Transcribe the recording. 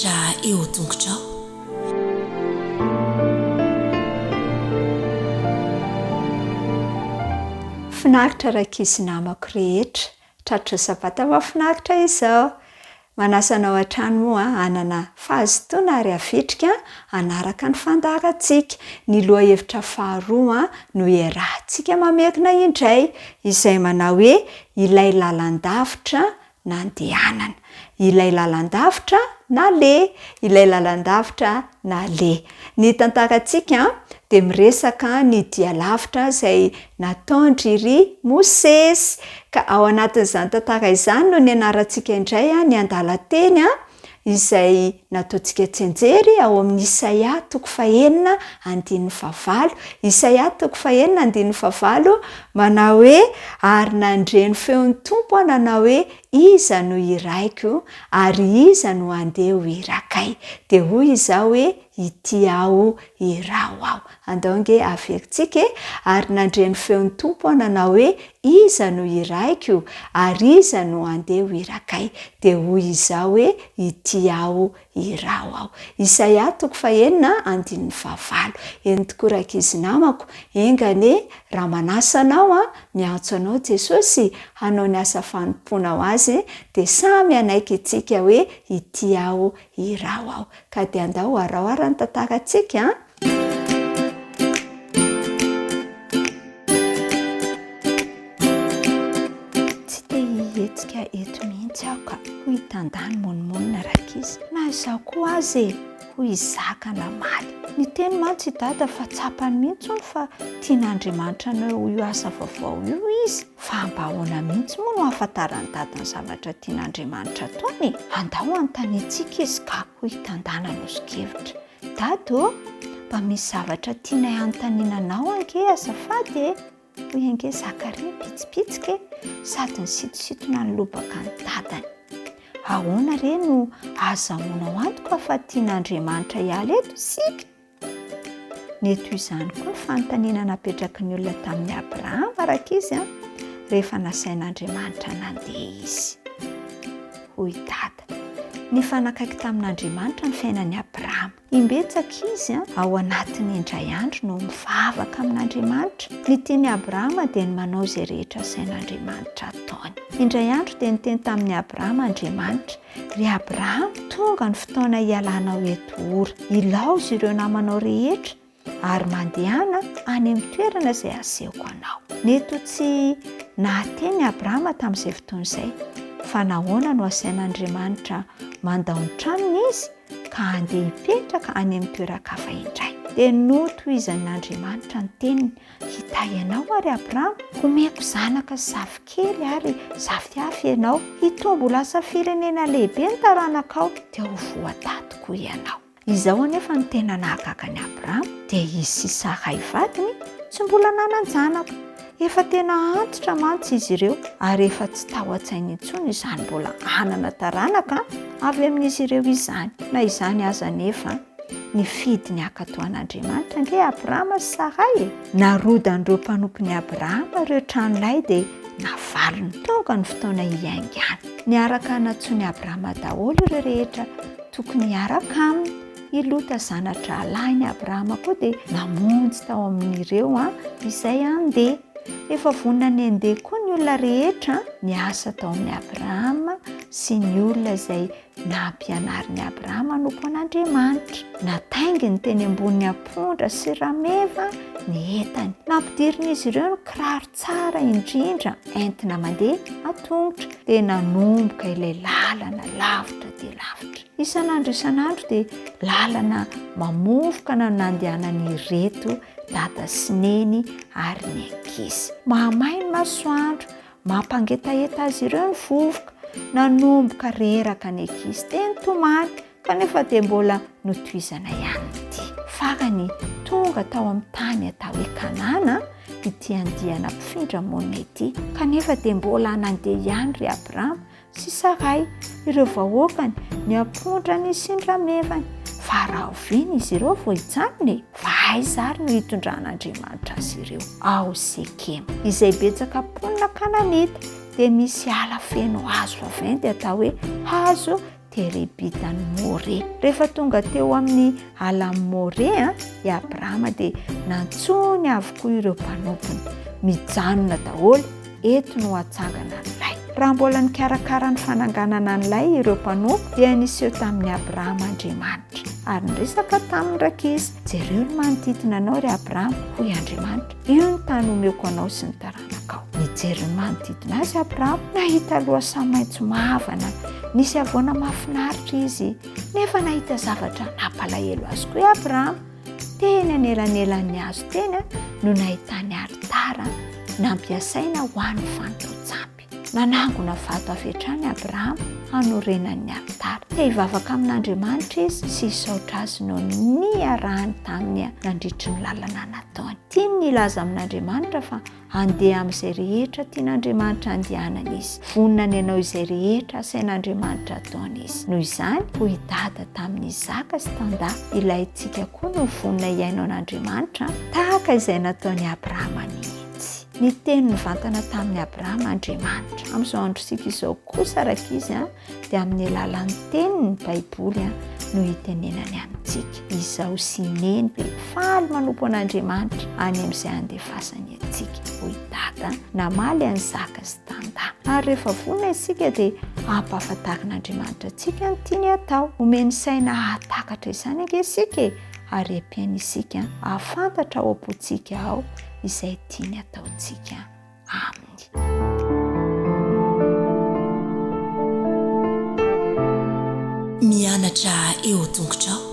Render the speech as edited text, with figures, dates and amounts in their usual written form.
Mahafinaritra eo tongotrao. Finaritra rankizy namako rehetra, tratry ny sabata mahafinaritra izao. Manasa anao hatrany moa hanana fahazotoana ary havitrika hanaraka ny fandaharantsika. Ny lohahevitra faharoa no iarahantsika mamerina indray, izay manao hoe Ilay lalan-davitra nandehanana. Ilay lalan-davitra naleha. Ilay lalan-davitra naleha. Ny tantarantsika dia miresaka ny dia lavitra izay nataon-dry ry Mosesy. Ka ao anatin'izany tantara izany no nianarantsika indray ny andalan-teny izay nataontsika tsianjery ao amin'ny Isaia toko fahenina andininy fahavalo. Isaia toko fahenina andininy fahavalo manao hoe, Ary nandre ny feon'ny Tompo aho nanao hoe, Iza no hiraiko, ary iza no handeha ho irakay? Dia hoy izaho hoe, Ity aho, iraho aho. Andao ange averintsika e! Ary nandre ny feon'ny Tompo aho nanao hoe, Iza no hiraiko, ary iza no handeha ho irakay? Dia hoy izaho hoe, Ity aho, iraho aho. Isaia toko fahenina andininy fahavalo. Eny tokoa rankizy namako, enga anie raha manasa anao an, miantso anao Jesosy hanao ny asa fanompoana ho Azy, dia samy hanaiky itsika hoe, Ity aho, iraho aho. Ka dia andao araho ara ny tantarantsika an! Tsy te hihetsika eto mihitsy aho ka, hoy i Tanda nimonomonona rankizy. Na izaho koa aza e! hoy i Zaka namaly. Niteny mantsy i Dada fa tsapany mihitsy hono fa tian'Andriamanitra hanao io asa vaovao io izy. Fa mba ahoana mihitsy moa no ahafantaran'i Dada ny zavatra tian'Andriamanitra ataony e? Andao hanontaniantsika izy ka, hoy i Tanda nanoso-kevitra. Dada ô! Mba misy zavatra tianay hanontaniana anao ange azafady e! Hoy ange Zakaria nipitsipitsika e, sady nisintosintona ny lobaka ny dadany. Ahoana re no ahazahoanao antoka fa tian'Andriamanitra hiala eto isika? Nety ho izany koa ny fanontaniana napetraky ny olona tamin'i Abrahama, rankizy an, rehefa nasain'Andriamanitra nandeha izy. Hoy Dada. Nifanakaiky tamin'Andriamanitra ny fiainan'i Abrahama. Imbetsaka izy ao anatin'ny indray andro no mivavaka amin'Andriamanitra. Ny tian'i Abrahama dia ny manao izay rehetra asain'Andriamanitra ataony. Indray andro dia niteny tamin'i Abrahama Andriamanitra, Ry Abrahama, tonga ny fotoana hialanao eto Ora. Ilaozy ireo namanao rehetra ary mandehana any amin'ny toerana izay asehoko anao. Nety ho tsy nahateny Abrahama tamin'izay fotoana izay, fa nahoana no asain'Andriamanitra mandao ny tranony izy ka handeha hipetraka any amin'ny toeran-kafa indray? Dia notohizan'Andriamanitra ny teniny, Hitahy anao ary Abrahama, homeko zanaka sy zafikely ary zafiafy ianao, hitombo ho lasa firenena lehibe ny taranakao, dia ho voatahy tokoa ianao. Izao anefa no tena nahagaga an'i Abrahama, dia izy sy Saray vadiny tsy mbola nanan-janaka. Efa tena antitra mantsy izy ireo, ary efa tsy tao an-tsainy intsony izany mbola hanana taranaka avy amin'izy ireo izany. Na izany aza anefa, Nifidy ny hankatò an'Andriamanitra ange Abrahama sy Saray e! Narodan'ireo mpanompon'i Abrahama ireo tranolay dia navalony. Tonga ny fotoana hiaingàna. Niaraka nantsoin'i Abrahama daholo ireo rehetra tokony hiaraka aminy. I Lota zana-drahalahin'i Abrahama koa dia namonjy tao amin'ireo izay handeha. Efa vonona ny handeha koa ny olona rehetra niasa tao amin'i Abrahama sy ny olona izay Nampianarin'i Abrahama hanompo an'Andriamanitra. Natainginy teny ambonin'ny ampondra sy rameva ny entany. Nampidirin'izy ireo ny kiraro tsara indrindra entina mandeha an-tongotra. Dia nanomboka ilay lalana lavitra dia lavitra. Isan'andro isan'andro dia lalana mamovoka no nandehanan'ireto dada sy neny ary ny ankizy. Mahamay ny masoandro, Mampangetaheta azy ireo ny vovoka. Nanomboka reraka ny ankizy dia nitomany, kanefa dia mbola notohizana ihany ny dia. Farany, tonga tao amin'ny tany atao hoe Kanana ity andiana mpifindra monina ity. Kanefa dia mbola nandeha ihany ry Abrama sy Saray, ireo vahoakany, ny ampondrany sy ny ramevany. Fa rahoviana izy ireo vao hijanona e? Fa aiza ary no hitondran'Andriamanitra azy ireo? Ao Sekema, izay betsaka mponina Kananita, dia misy ala feno hazo vaventy atao hoe hazo. terebitan'i More. Rehefa tonga teo amin'ny alan'i More i Abrahama dia nantsoiny avokoa ireo mpanompony. Mijanona daholo, eto no hatsangana ny lay. Raha mbola nikarakara ny fananganana ny lay ireo mpanompo dia niseho tamin'i Abrahama Andriamanitra ary niresaka taminy rankizy. Jereo ny manodidina anao ry Abrahama, hoy Andriamanitra, io ny tany omeko anao sy ny taranakao. Nijery ny manodidina azy Abrahama, nahita lohasaha maitso mavana, nisy havoana mahafinaritra izy, nefa nahita zavatra nampalahelo azy koa i Abrahama. Teny anelanelan'ny hazo teny no nahitany alitara nampiasaina ho an'ny fanompoan-tsampy. Nanangona vato avy hatrany Abrahama hanorenany ny alitara. Te hivavaka amin'Andriamanitra izy sy hisaotra azy noho ny niarahany taminy nandritry ny lalana nataony. Tiany ny hilaza amin'Andriamanitra fa handeha amin'izay rehetra tian'Andriamanitra handehanana izy. Vonona ny hanao izay rehetra asain'Andriamanitra ataony izy. Noho izany, hoy i Dada tamin'i Isaka sy Tanda, ilaintsika koa ny ho vonona hihaino an'Andriamanitra tahaka izay nataon'i Abrahama mihitsy. Niteny nivantana tamin'i Abrahama Andriamanitra. Amin'izao androntsika izao kosa, rankizy, dia amin'ny alalan'ny Teniny, Baiboly, no itenenany amintsika. Izaho sy i Neny dia faly manompo an'Andriamanitra any amin'izay andefasany antsika, hoy Dada namaly an'i Zaka sy Tanda. Ary rehefa vonona isika dia ampahafantarin'Andriamanitra antsika ny tiany hatao. Omeny saina hahatakatra izany ange isika e! Ary ampiany isika hahafantatra ao am-pontsika ao izay tiany hataontsika aminy. Mianatra eo tongotrao.